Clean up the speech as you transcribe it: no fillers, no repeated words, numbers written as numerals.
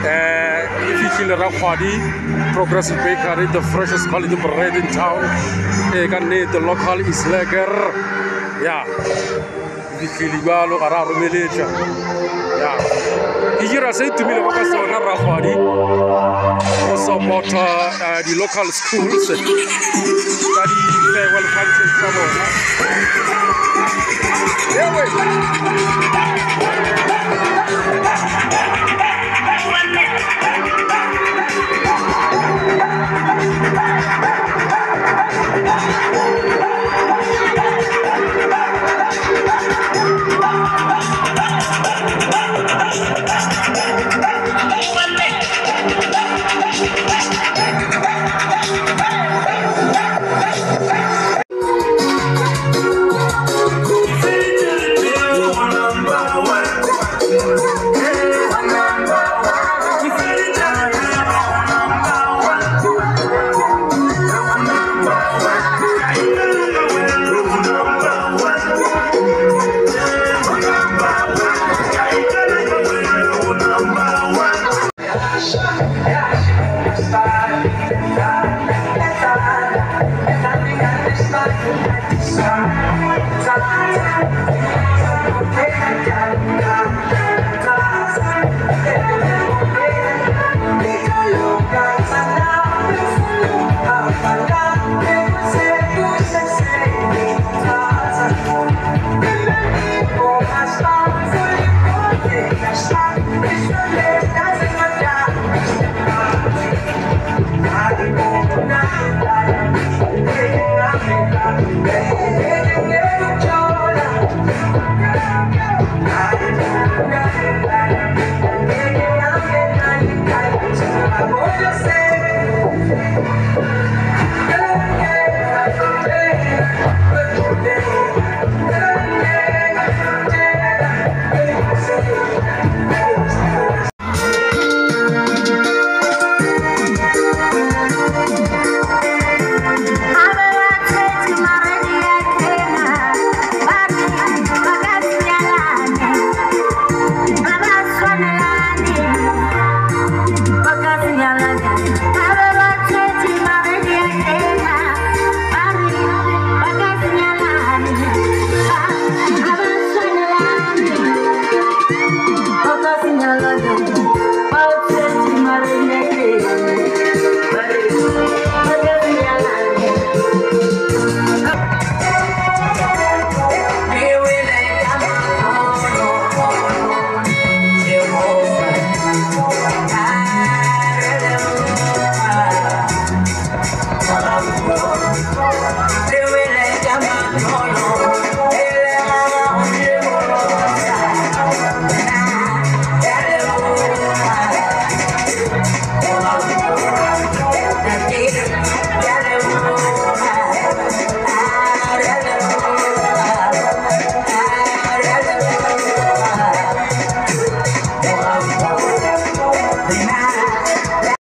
E fihlile Rakgwadi Progressive Bakery, the freshest quality bread in town. E ka nnete local is lekker. Ya. E fihlile bjalo ga ra romeletša. Ya. Ke dira se itumilego ka sona Rakgwadi go supporta di-local schools ka di-farewell functions tsa bona. Ewe.